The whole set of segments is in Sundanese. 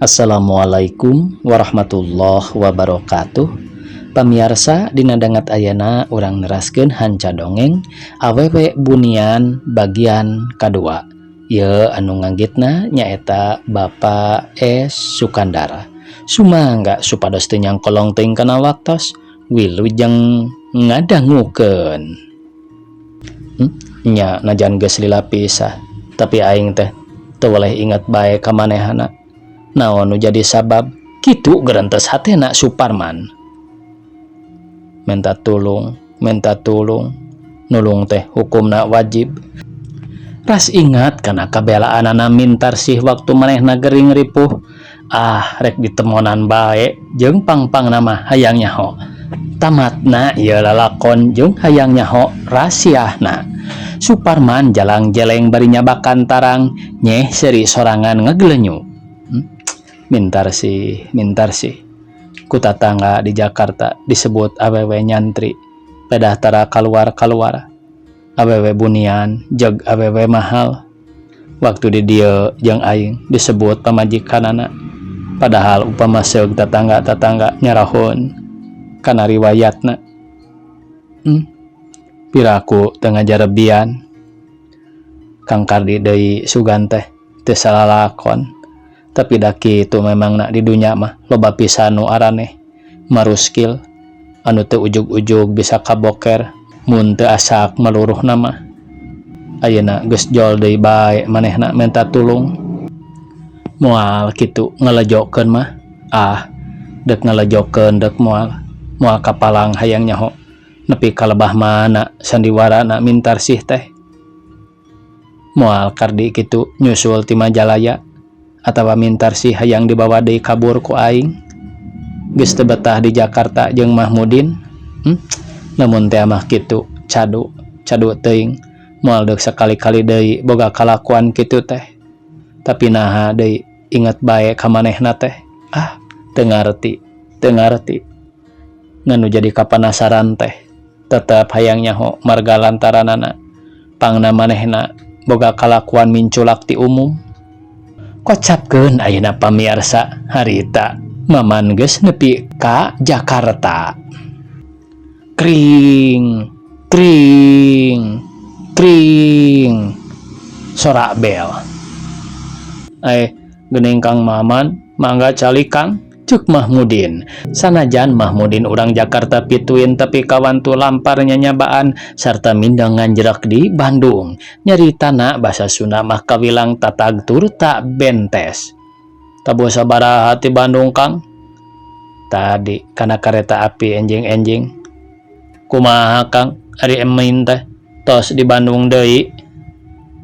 Assalamualaikum warahmatullahi wabarakatuh. Pamiarsa, dina danget ayana urang neraskeun hanca dongeng Awewe Bunian bagian kadua. Ye anu nganggitna nyaeta Bapak S Sukandara. Sumangga supados teu nyangkolong teuing kana waktos, wilujeng ngadangukeun. Nya najan geus lila pisah, tapi aing teh teu weleh inget bae ka manehna. Naon nu jadi sabab kitu gerentes hatena Suparman? Minta tulung, minta tulung, nulung teh hukumna wajib. Ras ingat kana kabelaanana Mintarsih waktu manehna gering ripuh. Ah, rek ditemonan bae jeung pangpangna mah hayang nyaho tamatna ieu lalakon jeung hayang nyaho rasiahna. Suparman jalang jeleng bari nyabakan tarang, nyeh seuri sorangan ngagelenyu. Mintarsih, Mintarsih, ku tatangga di Jakarta disebut awewe nyantri, pedah tara kaluar-kaluar, awewe bunian jeg awewe mahal. Waktu di dieu jeung aing disebut pamajikanana, padahal upama seug tatangga-tatangga nyarahun kana riwayatna. Piraku teu ngajarebian Kang Kardi deui, sugan teh teu salalakon. Tapi da kitu memang nak, di dunya mah loba pisan nu araneh maruskil anu teu ujug-ujug bisa kaboker mun teu asak maluruhna mah. Ayeuna geus jol deui bae manehna minta tulung. Moal kitu ngalejokeun mah. Ah, dek ngalejokeun dek moal, moal kapalang hayang nyaho nepi ka lebah mana sandiwarana Mintarsih teh. Moal Kardi kitu nyusul ti Majalaya, atawa Mintarsih hayang dibawa deui kabur ku aing, geus teu betah di Jakarta jeung Mahmudin. Lamun teh mah kitu, cadu cadu teuing, moal deuk sakali-kali deui boga kalakuan kitu teh. Tapi naha deui inget bae ka manehna teh? Ah, teu ngarti, teu ngarti. Ngan nu jadi kapanasaran teh tetep hayang nyaho marga lantaranana pangna manehna boga kalakuan minculak ti umum. Kocapkeun ayeuna, pamiarsa, harita Maman geus nepi ka Jakarta. Kring kring kring, sorak bel. "Eh, geuning Kang Maman, mangga calik, Kang," cek Mahmudin. Sanajan Mahmudin urang Jakarta pituin, tapi kawantu lampar nyanyabaan sarta mindang nganjrek di Bandung. Nyaritana basa Sunda mah kawilang tatag turta bentes. "Tabuh sabaraha ti Bandung, Kang?" "Tadi kana kareta api enjing-enjing." "Kumaha, Kang, ari emin teh tos di Bandung deui?"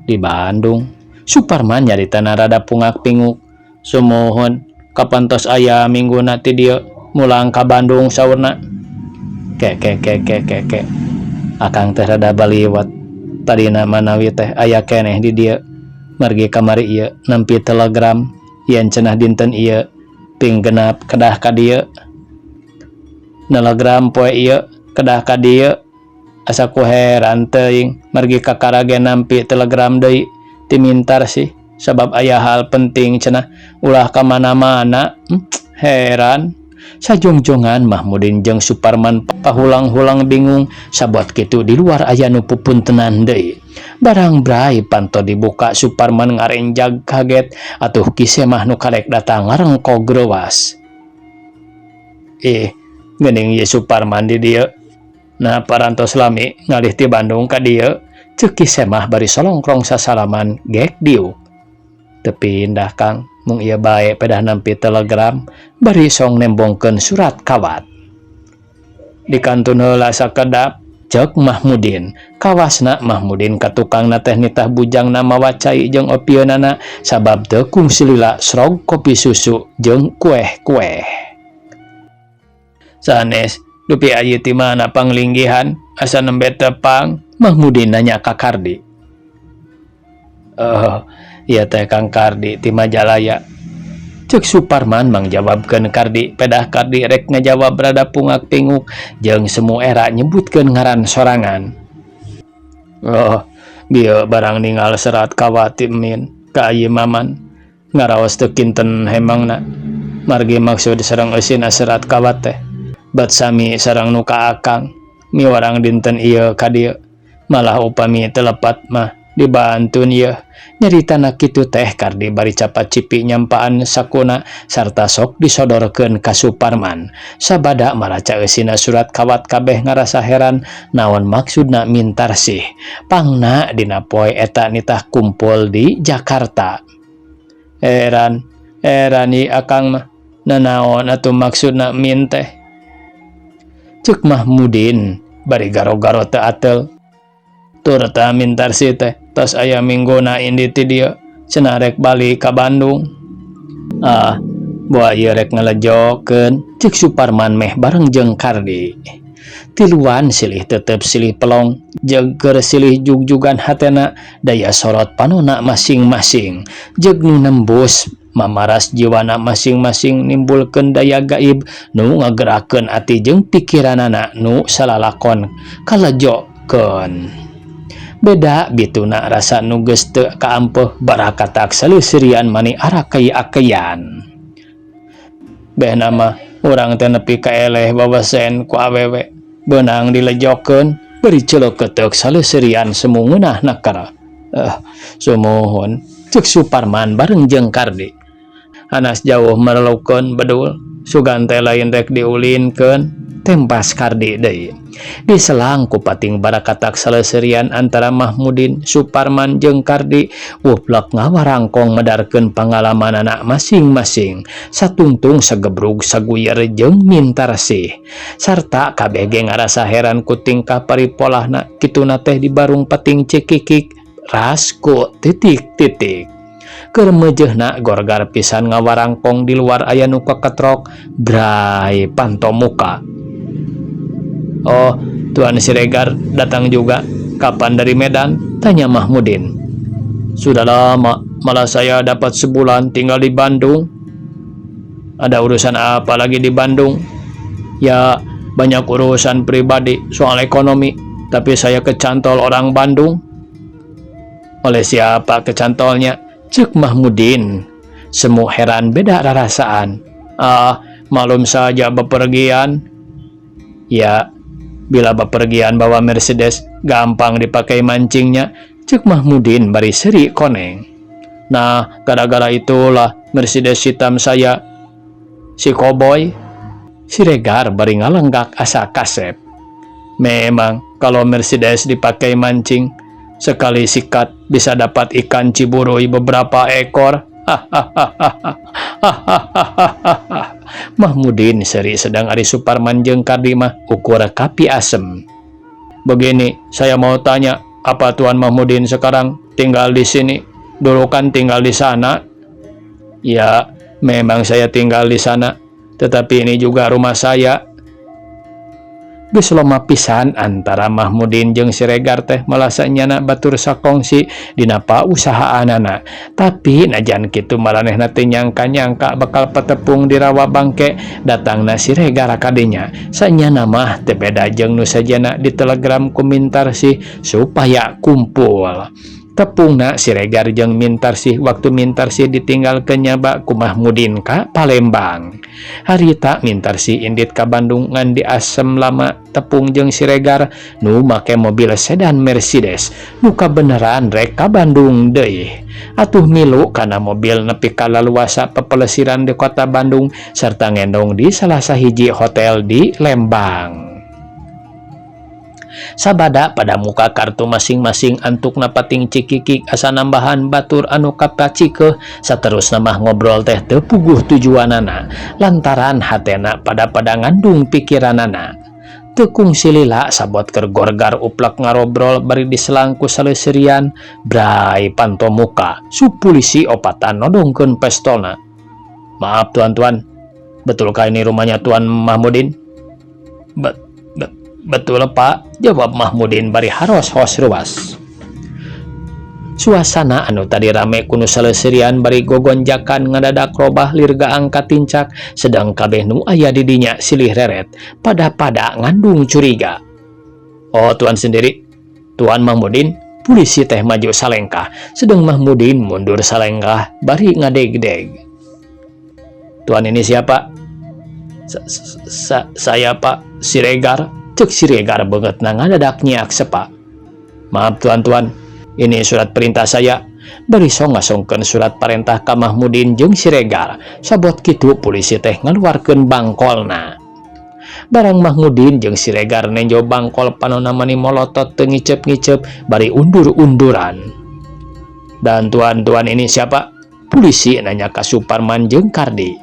"Di Bandung." Suparman nyaritana rada pungak-pinguk. "Sumuhun, kapan tos aya mingguna ti dieu mulang ka Bandung?" saurna. "Ke ke ke ke ke ke, akang teh rada baliwat. Tadina manawi teh aya keneh di dieu, margi kamari ieu nampi telegram yen cenah dinten ieu ping genap kedah ka dieu. Telegram poe ieu kedah ka dieu. Asa ku heran teuing, margi kakara ge nampi telegram deui ti Mintarsih, sabab aya hal penting cenah, ulah ka mana-mana. Heran." Sajongjongan Mahmudin jeung Suparman pahulang-hulang bingung. Sabot kitu di luar aya nu pupuntenan deui. Barang bray panto dibuka, Suparman ngarenjag kaget. Atuh Ki Semah nu karek datang ngarengkog reuwas. "Ih, geuning ieu Suparman di dieu. Nah, parantos lami ngalih ti Bandung ka dieu?" cek Ki Semah bari solongkrong sasalaman gek diuk. "Teu pindah, Kang, mung ieu bae pedah nampi telegram," bari song nembongkeun surat kawat. "Dikantun heula sakedap," cek Mahmudin. Kawasna Mahmudin ka tukangna teh nitah bujangna mawa cai jeung opieunana, sabab teu kungsi lila srog kopi susu jeung kueh-kueh. "Sanes, dupi ayi ti mana panglinggihan, asa nembe tepang?" Mahmudin nanya ka Kardi. "Oh, ieu teh Kang Kardi ti Majalaya," cek Suparman mangjawabkeun Kardi. Pedah Kardi rek ngajawab rada pungak-pinguk jeung semu era nyebutkeun ngaran sorangan. "Oh, bieu barang ningal serat kawat ti Emin ka Ayi Maman. Ngaraos teu kinten hemangna margi maksud sareng eusina serat kawat teh bat sami sareng nu ka akang miwarang dinten ieu ka dieu malah upami teu lepat mah dibantun yeuh nyaritana kitu teh Kardi bari capat cipi nyampaan sakuna sarta sok disodorkeun ka Suparman sabada maraca eusina surat kawat kabeh ngarasa heran naon maksudna Mintarsih pangna dina poe eta nitah kumpul di Jakarta heran heran ieu akang mah nanaon atuh maksudna min teh ceuk Mahmudin bari garo-garo teu ateul turta Mintarsih teh tos aya mingguna indit ti dieu cenah rek balik ka Bandung ah boa ieu rek ngalejokeun ceuk Suparman meh bareng jeung Kardi tiluan silih tetep silih pelong jeung keur silih jugjugan hatena daya sorot panona masing-masing jeung nu nembus mamaras jiwana masing-masing nimbulkeun daya gaib nu ngagerakeun ati jeung pikiranana nu salalakon kalejokeun beda bituna rasa nu geus teu kaampeuh barakatak saleuserian mani arakei-akeyan behna mah urang teh nepi ka eleh wawesen ku awewe beunang dilejokeun bari celeukeuteup saleuserian semu ngeunahna kara sumuhun ceuk Suparman bareng jeung Kardi hanas jauh merlukeun bedul sugan teh lain rek diulinkeun tempas Kardi deui diselang ku pating barakatak saleuserian antara Mahmudin Suparman jeung Kardi uplek ngawarangkong medarkeun pangalamanana masing-masing satungtung sagebrug saguyer jeung Mintarsih sarta kabeh ge ngarasa heran ku tingkah paripolahna kituna teh dibarung pating cikikik rasku titik-titik keur meujeuhna gorgar pisan ngawarangkong di luar aya nu kaketrok bray panto muka. Oh, Tuan Siregar datang juga. Kapan dari Medan? Tanya Mahmudin. Sudah lama, malah saya dapat sebulan tinggal di Bandung. Ada urusan apa lagi di Bandung? Ya, banyak urusan pribadi soal ekonomi, tapi saya kecantol orang Bandung. Oleh siapa kecantolnya? Ceuk Mahmudin. Semu heran beda rarasaan. Ah, malum saja bepergian. Ya, bila bepergian bawa Mercedes, gampang dipakai mancingnya. Ceuk Mahmudin bari seri koneng. Nah, gara-gara itulah Mercedes hitam saya si Koboy. Siregar bari ngalenggak asa kasep. Memang kalau Mercedes dipakai mancing, sekali sikat bisa dapat ikan ciburui beberapa ekor. Hahaha. Mahmudin seri sedang ari Suparman jeung Kardi mah ukur kapi asem. Begini, saya mau tanya, apa Tuan Mahmudin sekarang tinggal di sini? Dulu kan tinggal di sana. Ya, memang saya tinggal di sana, tetapi ini juga rumah saya. Geus loma pisan antara Mahmudin jeung Siregar teh malah sanyana batur sakongsi dina pausahaanana. Tapi najan kitu maranehna teu nyangka-nyangka bakal patepung di Rawa Bangke datangna Siregar kadinya. Sanyana mah teu beda jeung nu sajana di telegram ku Mintarsih supaya kumpul. Tepungna Siregar jeung Mintarsih waktu Mintarsih ditinggalkeun nyaba ku Mahmudin ka Palembang. Harita Mintarsih indit ka Bandung ngan diasem lama tepung jeung Siregar nu make mobil sedan Mercedes nu kabeneran rek ka Bandung deui. Atuh milu kana mobil nepi ka laluasa pepelesiran di kota Bandung serta ngendong di salah sahiji hotel di Lembang. Sabada pada muka kartu masing-masing antukna pating cikikik asa nambahan batur anu kapacikeuh saterusna mah ngobrol teh teu puguh tujuanana lantaran hatena pada-pada ngandung pikiranana. Teu kungsi lila sabot keur gorgar uplek ngarobrol bari diselang ku saleuserian bray panto muka su pulisi opatan nodongkeun pestolna. Maaf tuan-tuan, betulkah ini rumahnya Tuan Mahmudin? Bet, bet, betul Pak, jawab Mahmudin bari haros-hos ruas. Suasana anu tadi rame ku nu saleuserian bari gogonjakan ngadadak robah lir gaang katincak sedang kabeh nu aya di dinya silih reret pada-pada ngandung curiga. Oh, tuan sendiri, Tuan Mahmudin? Pulisi teh maju salengkah, sedang Mahmudin mundur salengkah bari ngadegdeg. Tuan ini siapa? Saya Pak Siregar. Cek Siregar beungeutna ngadadak nyiak sepa. Maaf tuan-tuan, ini surat perintah saya. Bari sok ngasongkeun surat parentah ka Mahmudin jeung Siregar. Sabot kitu polisi teh ngaluarkeun bangkolna. Barang Mahmudin jeung Siregar nenjo bangkol, panona mani molotot teu ngiceup-ngiceup bari undur-unduran. Dan tuan-tuan ini siapa? Polisi nanya ka Suparman jeung Kardi.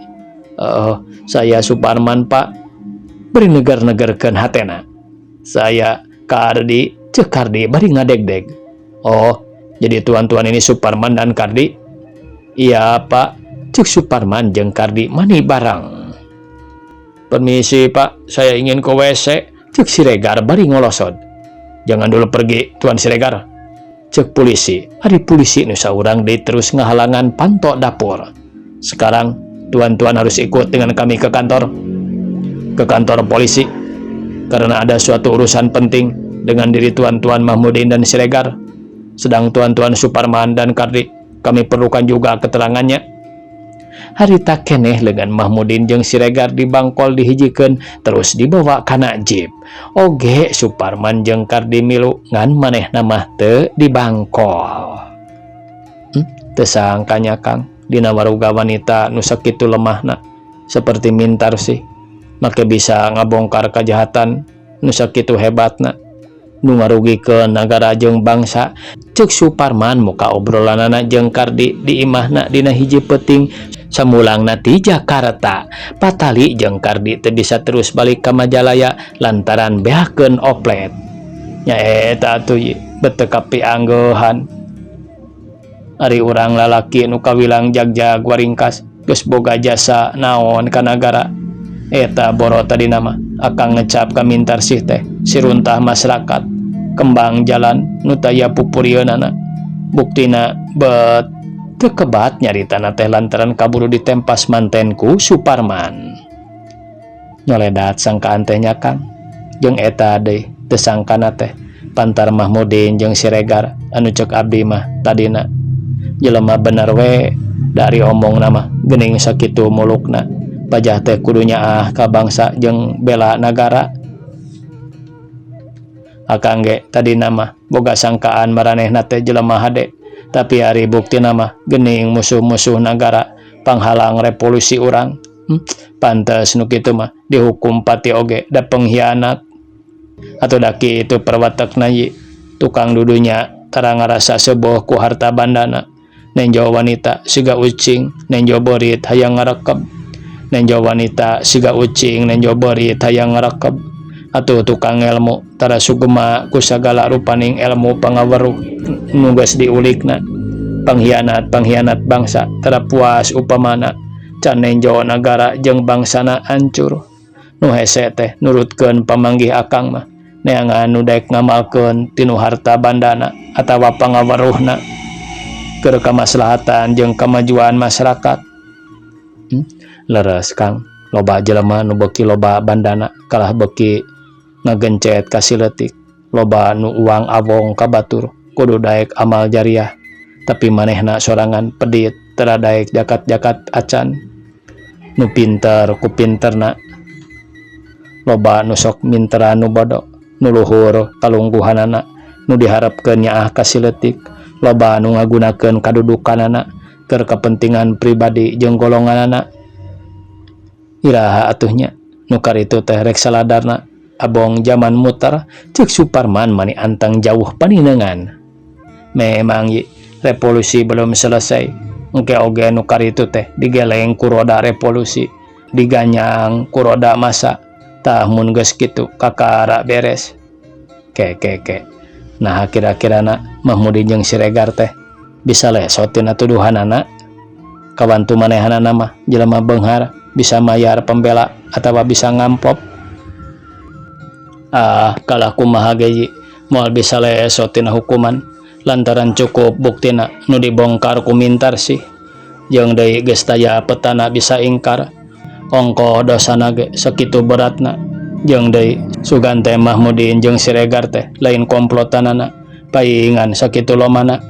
"Eh, saya Suparman, Pak." Bari neger-negerkeun hatena. "Saya Kardi," cek Kardi bari ngadegdeg. "Oh, jadi tuan-tuan ini Suparman dan Kardi?" "Iya, Pak," cek Suparman jeung Kardi mani barang. "Permisi, Pak, saya ingin ke WC," cek Siregar bari ngolosod. "Jangan dulu pergi, Tuan Siregar," cek polisi. Ari polisi nu saurang deui terus ngahalangan panto dapur. "Sekarang tuan-tuan harus ikut dengan kami ke kantor. Ke kantor polisi. Karena ada suatu urusan penting dengan diri tuan-tuan Mahmudin dan Siregar. Sedang tuan-tuan Suparman dan Kardi, kami perlukan juga keterangannya." Harita keneh leungeun Mahmudin jeung Siregar dibangkol, dihijikeun, terus dibawa kana jeep. Oge Suparman jeung Kardi milu, ngan manehna mah teu dibangkol. Teu sangkanya, Kang, dina waruga wanita nu sakitu lemahna seperti Mintarsih make bisa ngabongkar kejahatan nu sakitu hebatna nu ngarugikeun nagara jeung bangsa, cek Suparman muka obrolanana jeung Kardi di imahna dina hiji peuting samulangna ti Jakarta. Patali jeung Kardi teu bisa terus balik ka Majalaya lantaran beakeun oplet. Nyaeta atuh ye, bet teu kapianggeuhan. Ari urang lalaki nu kawilang jagjag waringkas geus boga jasa naon ka nagara? Eta boro tadina mah akang ngecap ka Mintarsih teh siruntah masyarakat, kembang jalan nu taya pupurieunana. Buktina bet teu kebat nyaritana teh lantaran kaburu ditempas manten ku Suparman. Nyoledat sangkaan teh nya, Kang. Jeung eta deui, teu sangkana teh pantar Mahmudin jeung Siregar anu cek abdi mah tadina jelema bener we dari omongna mah geuning sakitu mulukna, pajah teh kudu nyaah ka bangsa jeung bela nagara. Akang ge tadina mah boga sangkaan maranehna teh jelema hade, tapi ari buktina mah geuning musuh-musuh nagara, panghalang revolusi urang. Pantes nu kitu mah dihukum pati oge, da pengkhianat. Atau daki itu perwatekna ye, tukang dudunya tara ngarasa seboh ku harta bandana. Nenjo wanita siga ucing nenjo beurit hayang ngarekeb, nenjo wanita siga ucing nenjo beurit hayang ngarekeb. Atuh tukang ilmu tara sugema ku sagala rupaning ilmu pangaweruh nu geus diulikna. Pangkhianat pangkhianat bangsa tara puas upamana can nenjo nagara jeung bangsana hancur. Nu hese teh nurutkeun pamanggih akang mah neangan nu daek ngamalkeun tinu harta bandana atawa pangaweruhna keur kamaslahatan jeung kamajuan masyarakat. Leres, Kang, loba jelema nu beuki loba bandana kalah beuki ngagencet ka si leutik. Loba nu uang awong ka batur kudu daek amal jariah, tapi manehna sorangan pedit, tara daek jakat-jakat acan. Nu pinter ku pinterna loba nu sok minteran nu bodo. Nu luhur kalungguhanana nu diharapkeun nyaah ka si leutik, loba nu ngagunakeun kadudukanana keur kepentingan pribadi jeung golonganana. Iraha atuh nya nu karitu teh rek saladarna? Abong zaman muter, cek Suparman mani anteng jauh paninengan. Memang ye, revolusi belum selesai. Engke oge nu karitu teh digeleng ku roda revolusi, diganyang ku roda masa. Tah, mun geus kitu kakara beres. Ke ke ke, nah, kira-kirana Mahmudin jeung Siregar teh bisa lesot tina tuduhanana? Kawantu manehanana mah jelema beunghar, bisa mayar pembela atawa bisa ngamplop. Ah, kalah kumaha ge moal bisa lesot tina hukuman lantaran cukup buktina nu dibongkar ku Mintarsih. Jeung deui geus taya petana bisa ingkar, ongkoh dosana ge sakitu beratna. Jeung deui sugan teh Mahmudin jeung Siregar teh lain komplotanana. Paingan sakitu lomana.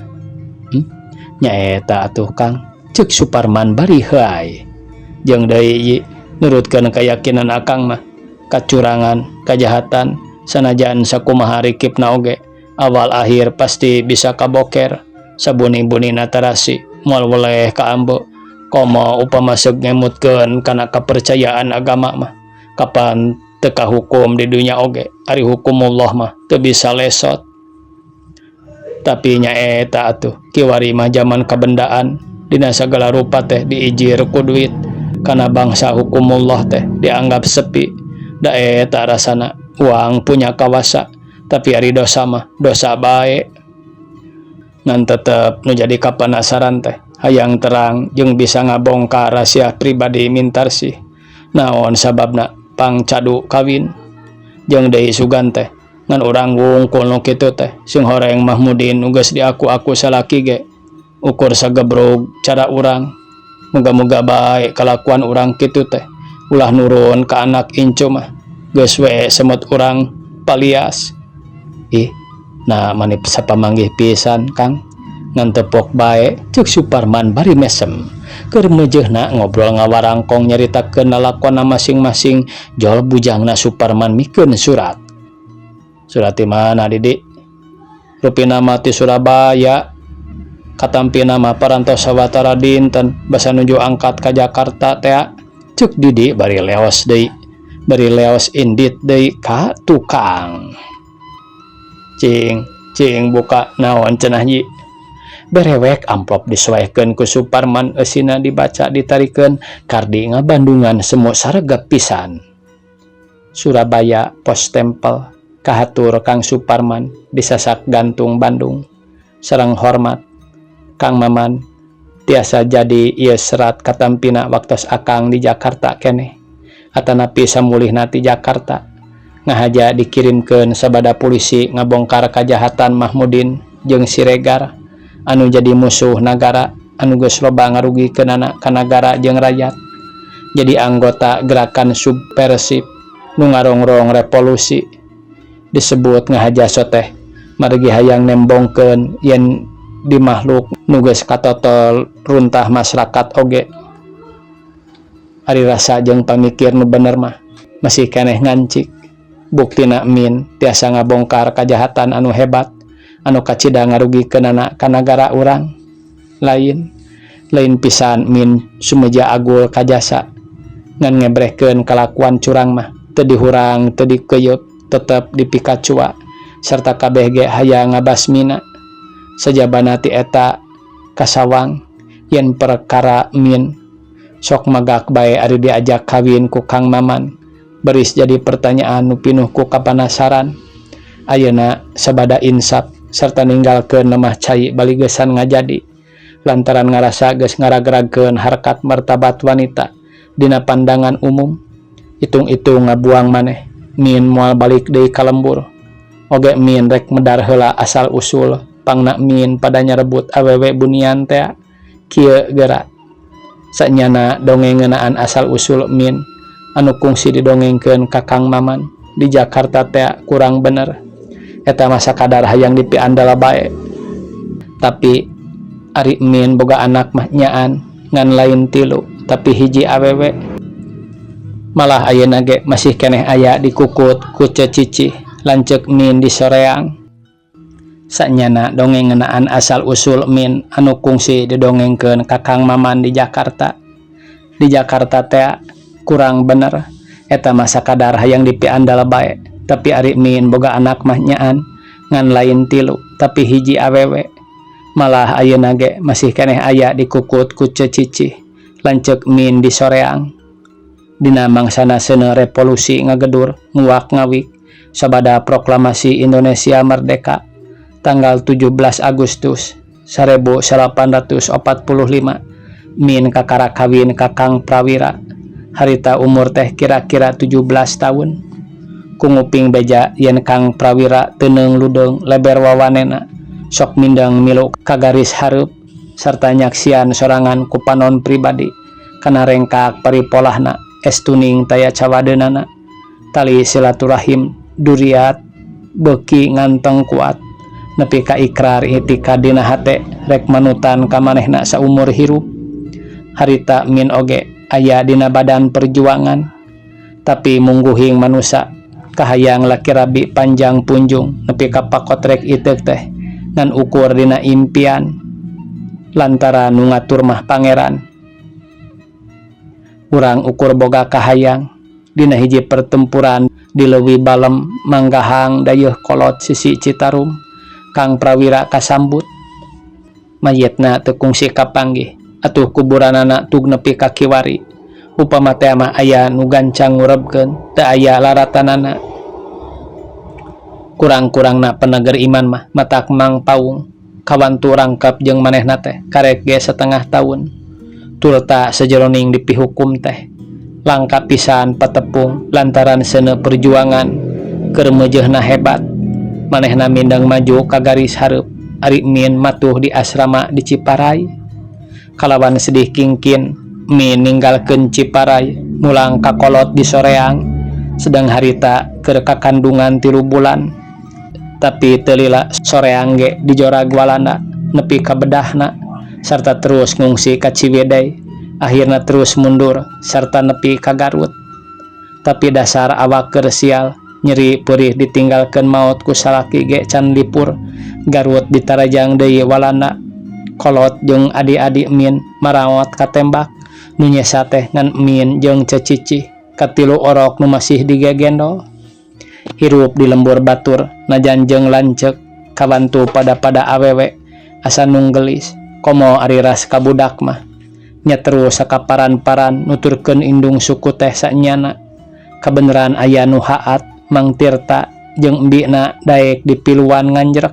Nyaeta atuh Kang, cek Suparman bari heuay. Jeung deui Yi, nurutkeun kayakinan Akang mah, kacurangan, kajahatan, sanajan sakumaha rikipna oge, awal akhir pasti bisa kaboker. Sabuni-bunina tarasi moal weleh ka ambe, komo upama seug ngemutkeun kana kapercayaan agama mah. Kapan teu kahukum di dunya oge, ari hukumullah mah teu bisa lesot. Tapi nyaeta atuh, kiwari mah jaman kabendaan, dina sagala rupa teh diijir ku duit, kana bangsa hukumullah teh dianggap sepi. Da eta rasana, uang punya kawasa, tapi ari dosa mah dosa bae. Ngan tetep nu jadi kapanasaran teh hayang terang jeung bisa ngabongkar rahasia pribadi Mintarsih. Naon sababna pangcadu kawin? Jeung deui sugan teh ngan urang wungkul nu kitu teh, singhoreng Mahmudin nu geus diaku-aku salaki ge ukur sagebrug cara urang. Muga-muga bae kalakuan urang kitu teh ulah nurun ka anak incu mah, geus we semut urang palias. Ih, nah mani sapamanggih pisan Kang, ngan tepok bae, cek Suparman bari mesem. Keur meujeuhna ngobrol ngawarangkong nyaritakeun lalakonna masing-masing, jol bujangna Suparman mikeun surat. Surat ti mana, Didi? Rupina mah ti Surabaya. Katampina mah parantos sawatara dinten basa nuju angkat ka Jakarta tea, cek Didi bari leos deui, bari leos indit deui ka tukang. Cing, cing buka naon cenah Yi. Berewek amplop disoehkeun ku Suparman, eusina dibaca ditarikeun kardi ngabandungan semu saregep pisan. Surabaya pos stempel kahatur Kang Suparman di Sasak Gantung Bandung. Sareng hormat Kang Maman, tiasa jadi ieu serat katampina waktos Akang di Jakarta keneh atanapi samulihna ti Jakarta. Ngahaja dikirimkeun sabada pulisi ngabongkar kajahatan Mahmudin jeung Siregar anu jadi musuh nagara anu geus loba ngarugikeunana ka nagara jeung rakyat. Jadi anggota gerakan subversif nu ngarongrong revolusi, disebut ngahaja soteh margi hayang nembongkeun yen di makhluk nu geus katotol runtah masyarakat oge ari rasa jeung pamikir nu bener mah masih keneh ngancik. Buktina Min tiasa ngabongkar kajahatan anu hebat anu kacida ngarugikeunana ka nagara urang. Lain lain pisan Min sumeja agul kajasa, ngan ngebrehkeun kalakuan curang mah teu dihurang teu dikeuyeup, tetep dipikacua serta kabeh ge hayang ngabasmina. Sajabana ti eta kasawang yen perkara Min sok magak bae ari diajak kawin ku Kang Maman beris jadi pertanyaan nu pinuh ku kapanasaran. Ayeuna sabada insaf serta ninggalkeun lemah cai baligesan ngajadi lantaran ngarasa geus ngaragragkeun harkat martabat wanita dina pandangan umum. Hitung-hitung ngabuang maneh Min moal balik deui ka lembur oge. Min rek medar heula asal usul pangna Min pada nyarebut awewe bunian tea kieu geura. Sanyana dongeng ngeunaan asal usul Min anu kungsi didongengkeun ka Kang Maman di Jakarta tea kurang bener. Eta mah sakadar hayang dipiandala bae, tapi ari Min boga anak mah nyaan, ngan lain tilu tapi hiji awewe. Malah ayeuna ge masih keneh aya dikukut ku cecicih lanceuk Min di Soreang. Sanyana dongeng ngeunaan asal usul Min anu kungsi didongengkeun ka Kang Maman di Jakarta tea kurang bener. Eta mah sakadar hayang dipiandala bae, tapi ari Min boga anak mah nyaan, ngan lain tilu tapi hiji awewe. Malah ayeuna ge masih keneh aya dikukut ku cecicih lanceuk Min di Soreang. Dina mangsana seuneu revolusi ngagedur nguak ngawik sabada proklamasi Indonesia merdeka tanggal 17 Agustus 1845, Min kakara kawin ka Kang Prawira. Harita umur teh kira-kira 17 tahun. Ku nguping beja yen Kang Prawira teuneung ludeung, leber wawanena, sok mindeng milu ka garis hareup sarta nyaksian sorangan ku panon pribadi kana rengkak paripolahna estuning taya cawadeunana. Tali silaturahim duriat beuki nganteng kuat. Nepi ka ikrar itikad dina hate rek manutan ka manehna saumur hirup. Harita Min oge aya dina badan perjuangan. Tapi mungguhing manusa kahayang laki rabi panjang punjung nepi ka pakotrek iteuk teh ngan ukur dina impian lantaran nu ngatur mah Pangeran. Urang ukur boga kahayang. Dina hiji pertempuran di Leuwi Balem Manggahang Dayeuhkolot sisi Citarum Kang Prawira kasambut. Mayitna teu kungsi kapanggih atuh kuburanana tug nepi ka kiwari. Upama teh mah aya nu gancang ngurebkeun teu aya laratanana. Kurang-kurangna peneger iman mah matak Mang Paung kawantu rangkep jeung manehna teh karek ge satengah taun. Turta sajeroning dipihukum teh langka pisan patepung lantaran seuneu perjuangan keur meujeuhna hebat. Manehna mindeng maju ka garis hareup ari Min matuh di asrama di Ciparay. Kalawan sedih kingkin Min ninggalkeun Ciparay mulang ka kolot di Soreang sedang harita keur kakandungan 3 bulan. Tapi teu lila Soreang ge dijorag Walanda nepi ka bedahna sarta terus ngungsi ka Ciwidey. Akhirna terus mundur sarta nepi ka Garut. Tapi dasar awak keur sial nyeri perih ditinggalkeun maot ku salaki ge can lipur. Garut ditarajang deui Walanda. Kolot jeung adi-adi Min maraot katembak. Nu nyesa teh ngan Min jeung cecicih katilu orok nu masih digegendol. Hirup di lembur batur najan jeung lanceuk kabantu pada-pada awewe asa nunggelis komo ari ras ka budak mah. Nya terus sakaparan-paran nuturkeun indung suku teh sanyana. Kabeneran aya nu haat Mang Tirta jeung embina daek dipiluan nganjrek.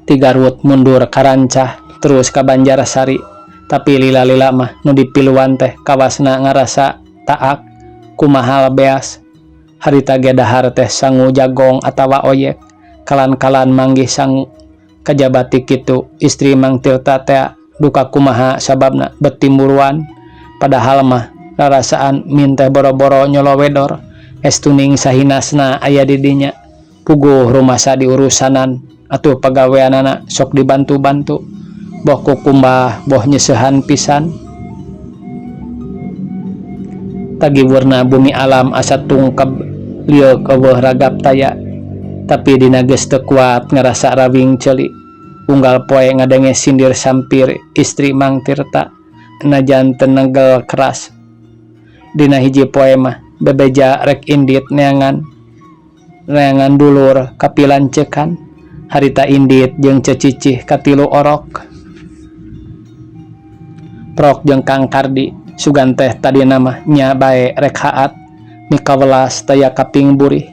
Ti Garut mundur ka Rancah terus ka Banjarsari. Tapi lila-lila mah nu dipiluan teh kawasna ngarasa taak kumahal beas. Harita ge dahar teh sangu jagong atawa oyek kalan-kalan manggih sangu. Kajaba ti kitu istri Mang Tirta teh duka kumaha sababna bet timburuan. Padahal mah rarasaan Min teh boro-boro nyolowedor estuning sahinasna aya di dinya. Puguh rumasa diurusanan atuh pagaweanana sok dibantu-bantu boh kukumbah boh nyeseuhan pisan. Tagiwurna bumi alam asa tungkeb lieuk eueuh ragap taya. Tapi dina geus teu kuat ngarasa rawing ceuli. Unggal poe ngadenge sindir sampir istri Mang Tirta najan teu negel keras. Dina hiji poe mah bebeja rek indit neangan neangan dulur kapilancekan. Harita indit jeung cecicih katilu orok. Prok jeung Kang Kardi sugan teh tadina mah nya bae rek haat mikawelas taya kaping burih.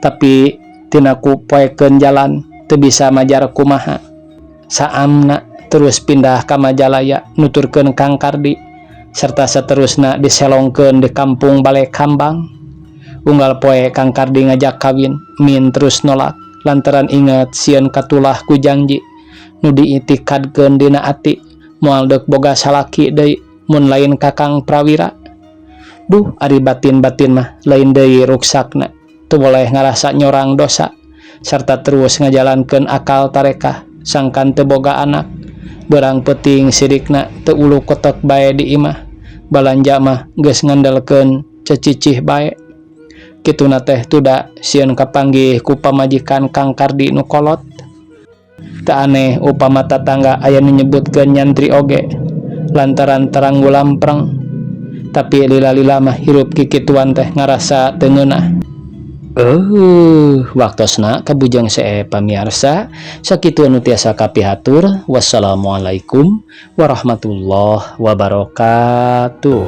Tapi tina ku poekeun jalan teu bisa majar kumaha. Saamna terus pindah ka Majalaya nuturkeun Kang Kardi serta seterusna diselongkeun di kampung Balai Kambang. Unggal poe Kang Kardi ngajak kawin, Min terus nolak lantaran inget sieun katulah ku janji nu diitikadkeun dina ati moal deuk boga salaki deui mun lain ka Kang Prawira. Duh ari batin-batin mah lain deui ruksakna teu boleh ngarasa nyorang dosa serta terus ngajalankeun akal tarekah sangkan teu boga anak. Beurang peuting sirikna teu ulu kotek bae di imah. Balanja mah geus ngandelkeun cecicih bae. Kituna teh tuda sieun kapanggih ku pamajikan Kang Kardi nu kolot. Teu aneh upama tatangga aya nu nyebutkeun nyantri oge lantaran terang gulampreng. Tapi lila-lila mah hirup kikituan teh ngarasa teu ngeunah. Waktosna kabujang see pamiarsa sakitu anu tiasa kapihatur. Wassalamualaikum warahmatullahi wabarakatuh.